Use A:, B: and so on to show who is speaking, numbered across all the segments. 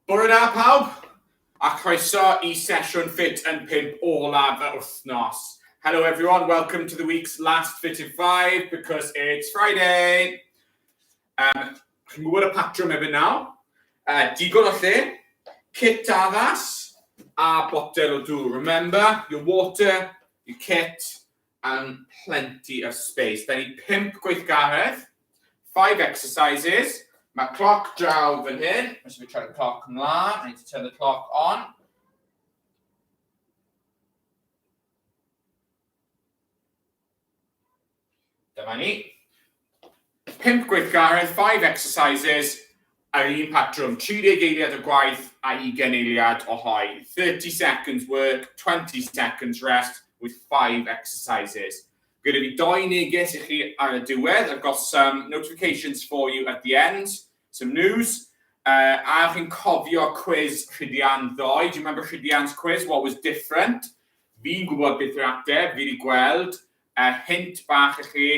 A: Bore da pawb, a chroeso i sesiwn Ffit yn 5 olaf yr wythnos. Hello everyone, welcome to the week's last Fit in 5 because it's Friday. Um, chi'n gwybod y patrwm erbyn nawr. Uh, digon o lle, kit addas, a botel o dŵr. Remember, your water, your kit, and plenty of space. Da ni pump gweithgaredd, five exercises. Mae cloc draw fan hyn. Mae eisiau fi troi'r cloc ymlaen. I need to turn the clock on. Dyma ni. Pump gweithgaredd, five exercises, ar un patrwm, 30 eiliad o gwaith a 20 eiliad o hoe. 30 seconds work, 20 seconds rest with five exercises. Gyda fi doi neges i chi ar y diwedd. I've got some notifications for you at the end, some news. Uh, a chi'n cofio quiz Rhydian ddoe? Do you remember Rhydian's quiz? What was different? Fi'n gwybod beth yw'r ateb, fi wedi gweld. A hint bach i chi,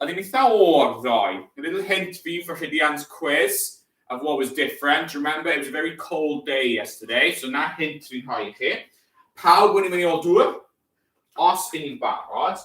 A: oedd hi'n eitha oer ddoe. A little hint for you for Rhydian's quiz of what was different. Remember, it was a very cold day yesterday, so na hint fi'n rhoi i chi. Pawb wedi mynd i ôl dŵr? Os ydyn ni'n barod,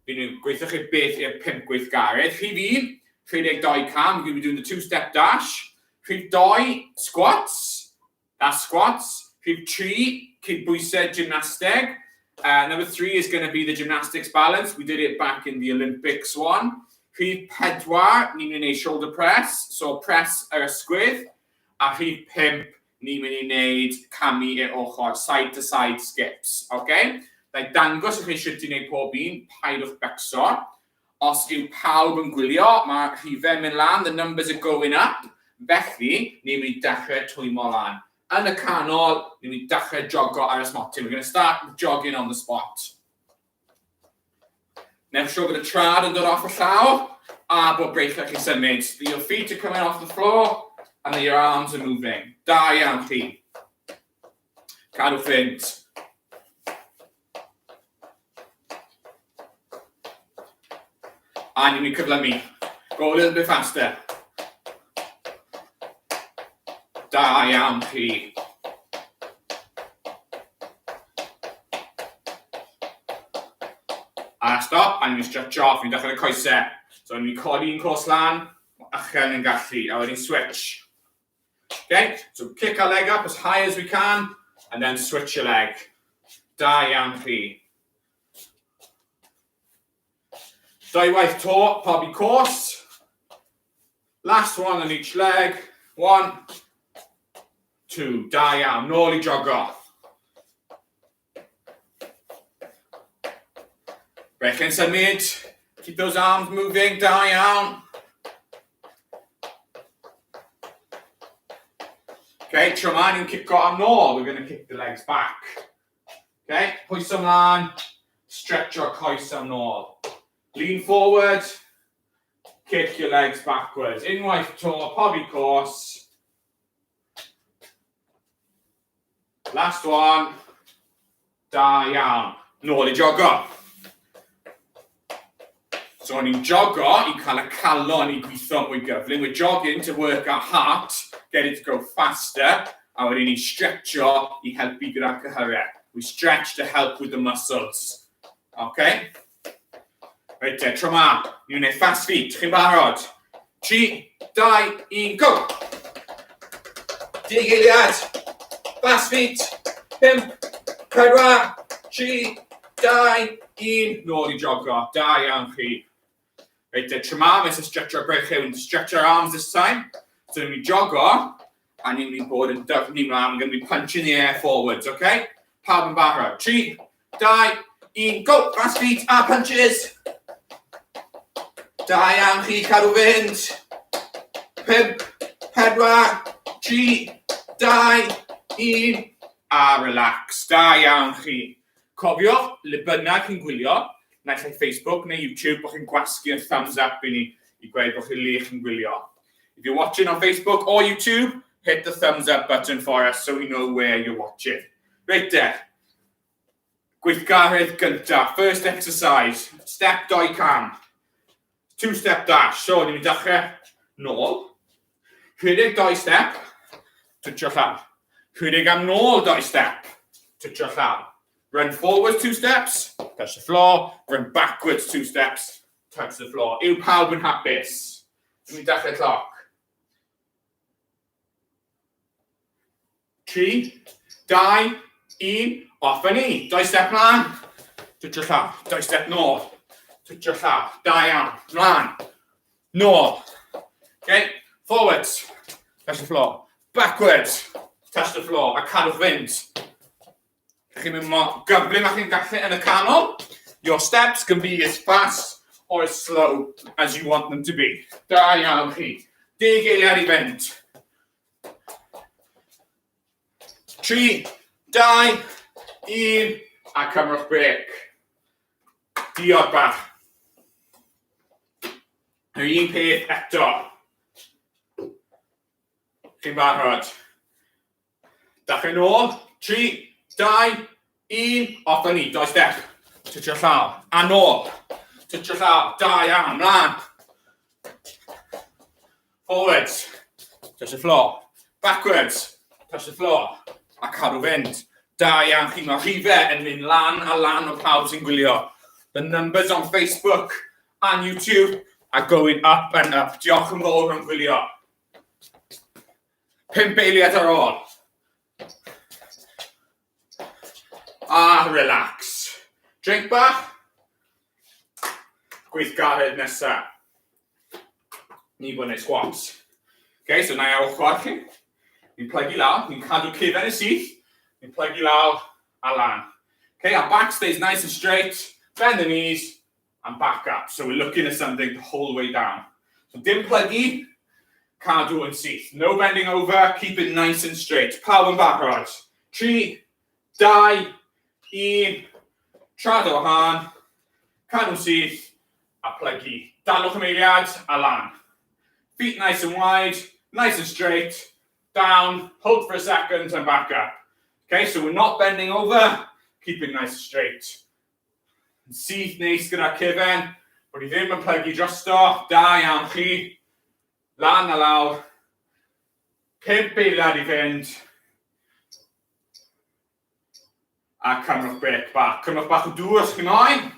A: fi'n mynd gweithio chi beth yw'r pump gweithgaredd. Rhif 1, 32 cam, we're going to be doing the two-step dash. Rhif 2, squats. That's squats. Rhif 3, cydbwysedd gymnasteg. Uh, number 3 is going to be the gymnastics balance. We did it back in the Olympics one. Rhif 4, ni'n mynd i wneud shoulder press, so press yr ysgwydd. A rhif 5, ni'n mynd i wneud camu i'r ochr, side to side skips. Okay? Na i dangos i chi sut i wneud pob un, paidwch becso. Os yw pawb yn gwylio, mae rhifau'n mynd lan, the numbers are going up, felly ni'n mynd i dechrau twymo lan. Yn y canol, ni'n mynd i dechrau jogo ar y smotyn. We're going to start jogging on the spot. Newch siŵr bod y trad yn dod off y llawr a bod breichiau chi'n symud. So your feet are coming off the floor and then your arms are moving. Da iawn chi. Cadw fynd. A ni'n mynd cyflymu. Go a little bit faster. Da iawn chi. A stop, a ni'n mynd stretch off, ni'n dechrau'r coesau. So ni'n mynd codi un cos lan, uchel yn gallu, a wedyn switch. Okay, so kick our leg up as high as we can, and then switch your leg. Da iawn chi. Dau waith to, pob i cos. Last one on each leg. One, two. Da iawn. Nôl i jogo. Brechlyn symud. Keep those arms moving. Da iawn. Okay, tro ma ni'n cico am nôl. We're going to kick the legs back. Okay, pwyso ymlaen, stretch o'r coes am nôl. Lean forward, kick your legs backwards. Unwaith to, pob i cos. Last one. Da iawn. Nôl i jogo. So o'n i'n jogo i cael y calon i gweithio mwy gyflym. We're jogging to work our heart, get it to go faster, a wedyn ni'n stretcho i helpu gyda'r cyhyrau. We stretch to help with the muscles. Okay? Reit te, tro ma, ni'n gwneud fast feet. Chi'n barod? 3, 2, 1, go! Deg eiliad. Fast feet. 5, 4, 3, 2, 1. Nôl i jogo. Da iawn chi. Reit te, tro ma, mae eisiau stretcho'r breichiau. We stretch our arms this time. So ni'n jogo, a ni'n mynd i bod yn dyfnu mlaen. We're going to be punching the air forwards, okay? Pawb yn barod. 3, 2, 1, go! Fast feet a punches! Da iawn chi, cadw fynd. 5, 4, 3, 2, 1, a relax. Da iawn chi. Cofiwch, le bynnag chi'n gwylio, naill ai Facebook neu YouTube, bod chi'n gwasgu y thumbs up i ni i gweud bod chi'n le chi'n gwylio. If you're watching on Facebook or YouTube, hit the thumbs up button for us so we know where you're watching. Reit de, Gweithgaredd gyntaf, first exercise, step doi cam. Two step dash, so ni'n mynd dechrau nôl. Rhedeg doi step, twtio llaw. Rhedeg am nôl dau step. Twtio llaw. Run forwards two steps, touch the floor. Run backwards two steps, touch the floor. Yw pawb yn hapus? Dwi'n dechrau cloc. 3, 2, 1, off â ni. Doi step mlaen, twtio llaw. Doi step nôl, twtio llaw. Da iawn, mlaen, nôl. Okay, forwards, touch the floor. Backwards, touch the floor, a cadwch fynd. Chi'n mynd mor gyflym a chi'n gallu yn y canol. Your steps can be as fast or as slow as you want them to be. Da iawn chi. Deg eiliad i fynd. 3, 2, 1, a cymrwch brec. Diod bach. Yr un peth eto. Chi'n barod? Dachrau nôl. 3, 2, 1. Off â ni. Doi step. Twtio llaw. A nôl. Twtio llaw. Da iawn. Mlaen. Forwards. Touch the floor. Backwards. Touch the floor. A cadw fynd. Da iawn chi. Mae rhifau yn mynd lan a lan o pawb sy'n gwylio. The numbers on Facebook and YouTube are going up and up. Diolch yn fawr am gwylio. Pump eiliad ar ôl. A relax. Drink bach. Gweithgaredd nesa. Ni bod yn gwneud squats. Okay, so na i ar ochr chi. Ni'n plygu lawr, ni'n cadw cefen y syth. Ni'n plygu lawr a lan. Okay, our back stays nice and straight. Bend the knees and back up. So we're looking at something the whole way down. So dim plygu, cadw yn syth. No bending over, keep it nice and straight. Pawb yn barod. 3, 2, 1, traed ar wahân, cadw'n syth, a plygu. Dalwch am eiliad, a lan. Feet nice and wide, nice and straight, down, hold for a second and back up. Okay, so we're not bending over, keep it nice and straight. Yn syth neis gyda'r cefen, bod ni ddim yn plygu drosto, da iawn chi. Lan a lawr. Pump eiliad i fynd. A cymrwch brec bach. Cymrwch bach o dŵr os chi moyn.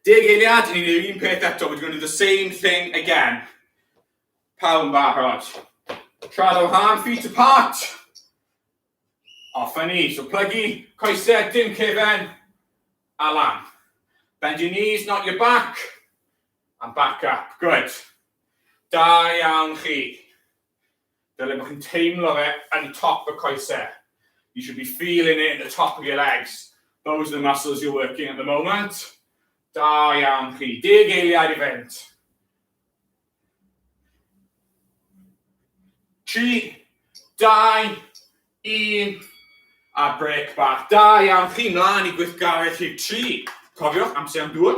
A: Deg eiliad, ni'n gwneud un peth eto. We're going to do the same thing again. Pawb yn barod. Traed ar wahân, feet apart. Off â ni. So plygu, coesau, dim cefen, a lan. Bend your knees, not your back, and back up. Good. Da iawn chi. Dyle bod chi'n teimlo fe yn top y coesau. You should be feeling it in the top of your legs. Those are the muscles you're working at the moment. Da iawn chi. Deg eiliad i fynd. 3, 2, 1, a brec bach. Da iawn chi, mlaen i gweithgaredd rhif 3. Cofiwch, amser am dŵr.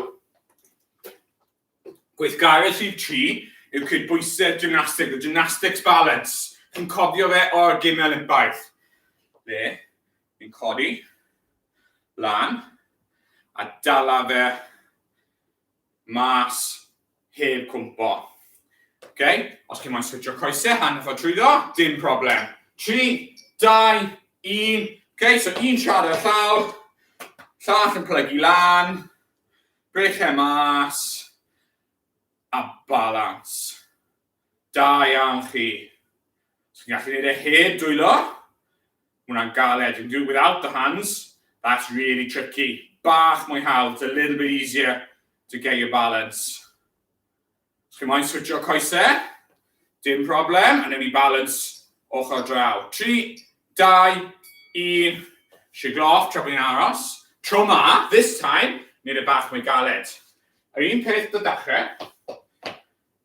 A: Gweithgaredd rhif 3 yw cydbwysedd gymnastig, the gymnastics balance. Chi'n cofio fe o'r Gemau Olympaidd. Le, ni'n codi, lan, a dala fe mas heb cwmpo. Okay? Os chi'n moyn switcho coesau, hanner ffordd trwyddo, dim problem. 3, 2, 1. Okay, so un siarad ar llawr, llall yn plygu lan, breichiau mas, a balance. Da iawn chi. So chi'n gallu gwneud e heb dwylo. Hwnna'n galed. You can do it without the hands. That's really tricky. Bach mwy hawdd. It's a little bit easier to get your balance. Os chi'n moyn switcho coesau, dim problem. A newn ni balance ochr draw. 3, 2, 1. Siglo off tra bod ni'n aros. Tro ma, this time, wneud e bach mwy galed. Yr un peth do dechrau,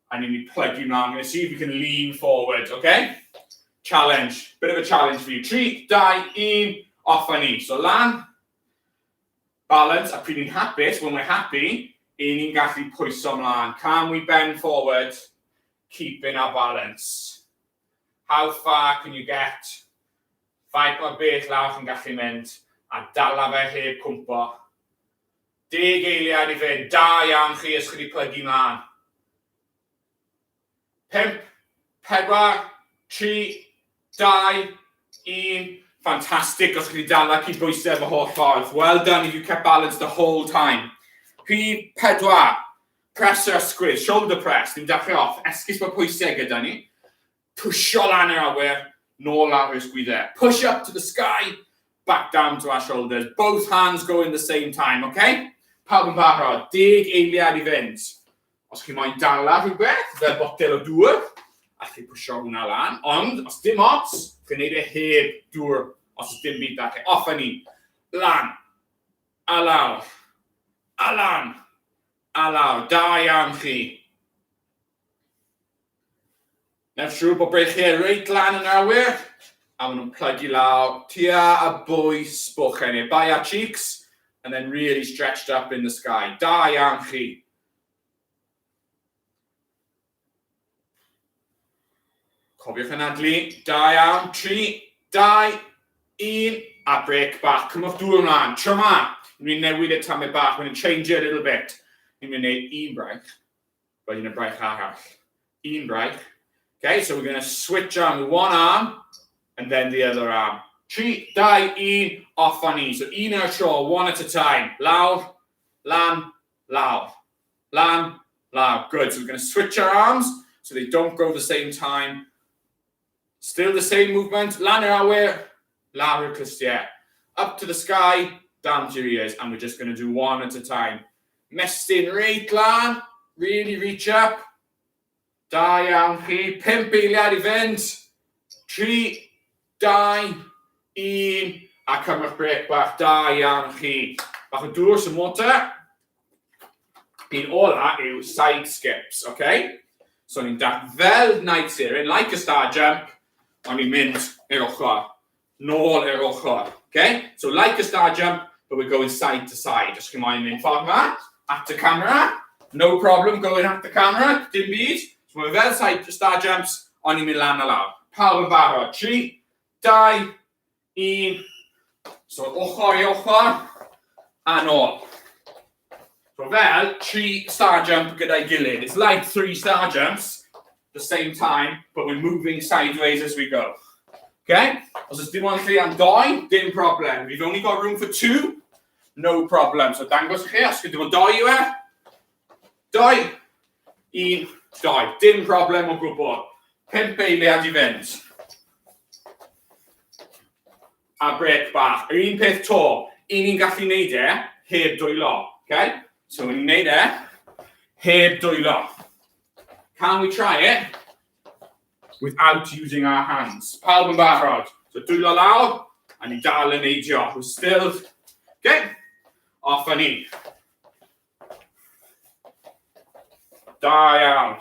A: a ni'n mynd i plygu mlaen. We're going to see if we can lean forward, okay? Challenge, bit of a challenge for you. 3, 2, 1, off â ni. So lan, balance, a pryd ni'n hapus, when we're happy, i ni'n gallu pwyso mlaen. Can we bend forward, keeping our balance? How far can you get? Faint mor bell lawr chi'n gallu mynd, a dala fe heb cwmpo. Deg eiliad i fynd. Da iawn chi os chi wedi plygu mlaen. 5, 4, 3, 2, 1. Fantastic, os chi wedi dala cydbwysedd y holl ffordd. Well done if you kept balance the whole time. Rhif 4, press yr ysgwydd, shoulder press, ni'n dechrau off, esgus bod pwysau gyda ni. Pwysio lan yr awyr, nôl lawr i'r sgwyddau. Push up to the sky, back down to our shoulders. Both hands go in the same time, okay? Pawb yn barod, deg eiliad i fynd. Os chi moyn dala rhywbeth, fel botel o dŵr, allwch chi pwysio hwnna lan. Ond, os dim ots, chi'n neud e heb dŵr, os oes dim byd da chi. Off â ni. Lan. A lawr. A lan. A lawr. Da iawn chi. Newch siŵr bod breichiau reit lan yn awyr, a maen nhw'n plygu lawr tua a bwys bochau neu by our cheeks, and then really stretched up in the sky. Da iawn chi. Cofiwch anadlu. Da iawn. 3, 2, 1, a brec bach. Cymwch dŵr ymlaen. Tro ma, ni'n newid y tamed bach. We're going to change it a little bit. Ni'n mynd i wneud un braich. Wedyn y braich arall. Un braich. Okay, so we're going to switch on one arm and then the other arm. 3, 2, 1, off â ni. So un ar y tro, one at a time. Lawr, lan, lawr. Lan, lawr. Good. So we're going to switch our arms so they don't go the same time. Still the same movement. Lan yr awyr, lawr i'r clustiau. Up to the sky, down to your ears. And we're just going to do one at a time. Mestyn reit lan, really reach up. Da iawn chi. Pump eiliad i fynd. 3, 2, 1. A cymryd brec bach. Da iawn chi. Bach o dŵr, some water. Un ola yw side skips, okay? So ni'n da fel naid seren, like a star jump, ond ni'n mynd i'r ochr, nôl i'r ochr, okay? So like a star jump, but we're going side to side. Os chi'n moyn mynd ffordd yma, at the camera, no problem going at the camera, dim byd. So mae'n fel side star jumps, ond ni'n mynd lan a lawr. Pawb yn barod? 3, 2, Un, so ochr i ochr, a nôl. So fel tri star jump gyda'i gilydd. It's like three star jumps the same time, but we're moving sideways as we go. Okay? Os oes dim ond lle am doi, dim problem. If you've only got room for two, no problem. So dangos i chi, os dim ond doi yw e, doi, un, doi. Dim problem o gwbl. Pump eiliad i fynd. A brec bach. Yr un peth to, un ni'n gallu neud e heb dwylo. Okay? So ni'n neud e heb dwylo. Can we try it without using our hands? Pawb yn barod? So dwylo lawr, a ni dal yn neidio. We're still... Okay? Off â ni. Da iawn.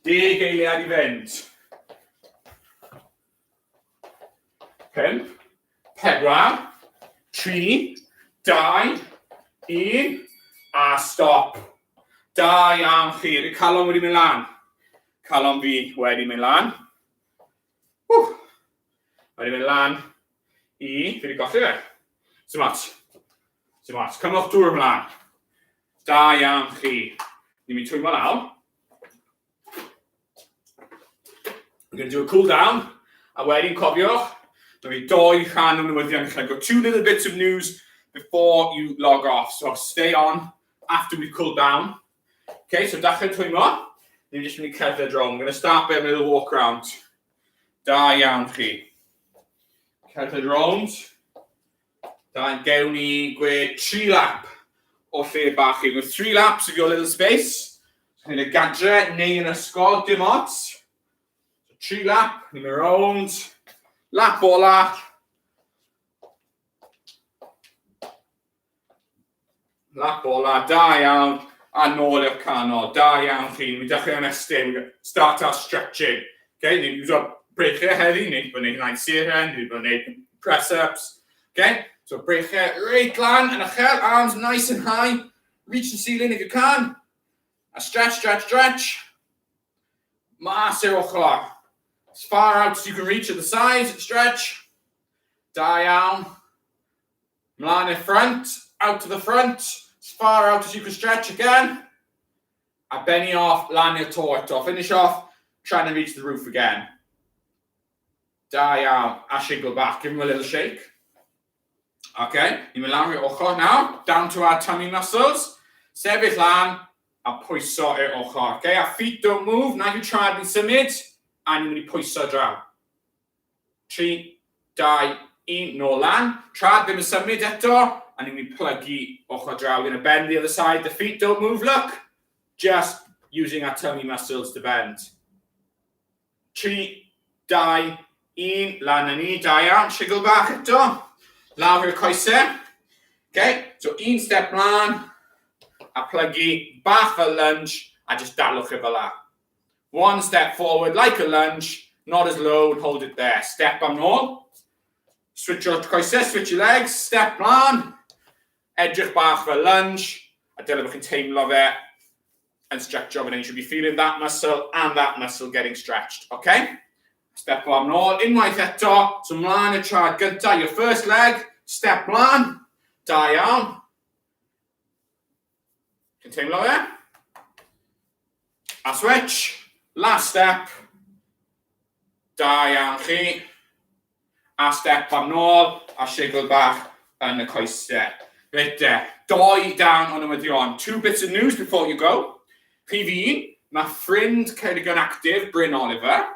A: Deg eiliad i fynd. 5, 4, 3, 2, 1, a stop. Da iawn chi. Ydy calon wedi mynd lan? Calon fi wedi mynd lan. Ww. Wedi mynd lan i... Fi wedi golli fe. Sim ots. Sim ots. Cymwch dŵr ymlaen. Da iawn chi. Ni'n mynd twymo lawr. We're going to do a cool down. A wedyn cofiwch, mae fi doi rhan o newyddion i chi. I've got two little bits of news before you log off. So stay on after we've cooled down. Okay, so dechrau twymo. Ni'n jyst mynd i cerdded rownd. We're going to start by having a little walk round. Da iawn chi. Cerdded rownd. Da, gewn ni gwe tri lap o lle bach chi. With three laps of your little space. So, ni'n y gadre neu yn ysgol, dim ots. So, tri lap, ni'n mynd rownd. Lap ola. Lap ola, da iawn. A nôl i'r canol, da iawn chi. Ni'n dechrau ymestyn, we start our stretching. Okay, ni'n iwso breichiau heddi, ni'n bod yn gwneud seren, ni'n bod yn gwneud press-ups. Okay, so breichiau reit lan yn uchel, arms nice and high. Reach the ceiling if you can. A stretch, stretch, stretch. Mas i'r ochr. As far out as you can reach at the sides, stretch. Da iawn. Mlaen i'r front, out to the front, as far out as you can stretch again. A benni off, lan i'r to eto. Finish off, trying to reach the roof again. Da iawn. A shiggle back. Give him a little shake. Okay, ni'n mynd lawr i'r ochr nawr. Down to our tummy muscles. Sefyll lan a pwyso i'r ochr. Okay, our feet don't move. Nag yw traed ni'n symud. A ni'n mynd i pwyso draw. 3, 2, 1, nôl lan. Traed ddim yn symud eto. A ni'n mynd i plygu ochr draw. We're going to bend the other side. The feet don't move, look. Just using our tummy muscles to bend. 3, 2, 1, lan â ni, da iawn, sigl bach eto. Lawr i'r coesau. Okay, so un step mlaen, a plygu, bach fel lunge, a just dalwch e fel la. One step forward, like a lunge, not as low, and hold it there. Step am nôl. Switch o'r coesau, switch your legs, step mlaen. Edrych bach fel lunge, a dyle bod chi'n teimlo fe yn stretcho fan hyn. You should be feeling that muscle and that muscle getting stretched, okay? Step am nôl, unwaith eto, so mlaen y traed gyntaf, your first leg, step mlaen, da iawn. Chi'n teimlo fe? A switch, last step, da iawn chi. A step am nôl, a sigl bach yn y coesau. Reit de, doi down o newyddion. Two bits of news before you go. Rhif un, mae ffrind Ceredigion Active, Bryn Oliver,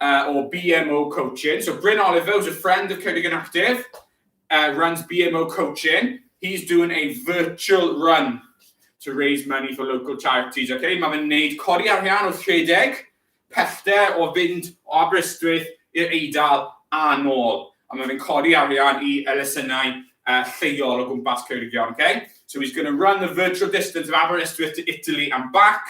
A: o BMO Coaching. So Bryn Oliver, who's a friend of Ceredigion Active, runs BMO Coaching. He's doing a virtual run to raise money for local charities. Okay? Mae fe'n neud codi arian wrth rhedeg, pellter o fynd o Aberystwyth i'r Eidal a nôl. A mae fe'n codi arian i elusennau lleol o gwmpas Ceredigion. Okay? So he's going to run the virtual distance of Aberystwyth to Italy and back,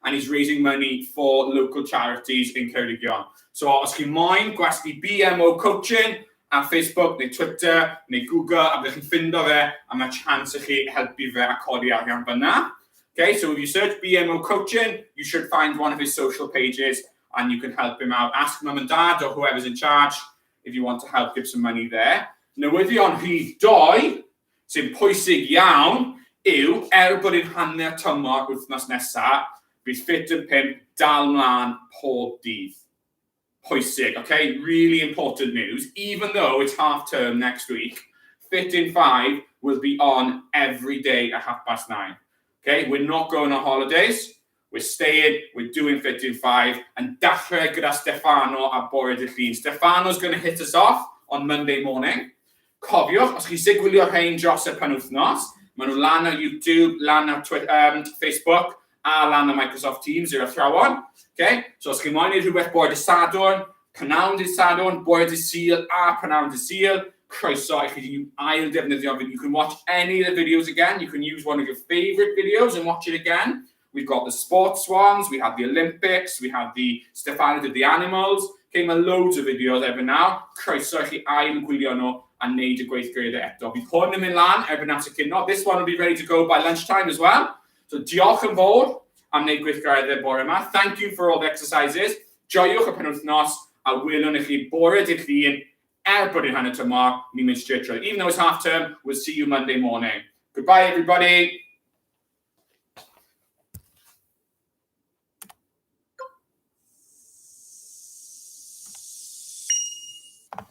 A: and he's raising money for local charities in Ceredigion. So os chi moyn gwasgu BMO Coaching ar Facebook neu Twitter neu Google a byddwch chi'n ffindo fe a mae chance i chi helpu fe a codi arian fyna. Okay, so if you search BMO Coaching, you should find one of his social pages and you can help him out. Ask mum and dad or whoever's in charge if you want to help give some money there. Newyddion rhif doi, sy'n pwysig iawn, yw, er bod hi'n hanner tymor wythnos nesaf, bydd Ffit yn Pump dal mlaen pob dydd. Pwysig, okay? Really important news. Even though it's half term next week, Fit in 5 will be on every day at 9:30. Okay, we're not going on holidays. We're staying, we're doing Fit in 5, and dechrau gyda Stefano a bore dydd Llun. Stefano's going to hit us off on Monday morning. Cofiwch, os chi eisiau gwylio rhain dros y penwythnos, maen nhw lan ar YouTube, lan ar Twitter, Facebook, a lan ar Microsoft Teams i'r athrawon. Okay? So os chi moyn neud rhywbeth bore dydd Sadwrn, pnawn dydd Sadwrn, bore dydd Sul a pnawn dydd Sul, croeso i chi ail defnyddio. You can watch any of the videos again. You can use one of your favourite videos and watch it again. We've got the sports ones, we had the Olympics, we had the Stefano did the animals. Okay, mae loads o fideos erbyn nawr. Croeso i chi ail gwylio nhw a wneud y gweithgareddau eto. Bydd hwn yn mynd lan erbyn amser cinio. This one will be ready to go by lunchtime as well. So diolch yn fawr am wneud gweithgareddau bore yma. Thank you for all the exercises. Joiwch y penwythnos a welwn i chi bore dydd Llun er bod hi'n hanner tymor, ni'n mynd straight through. Even though it's half term, we'll see you Monday morning. Goodbye, everybody.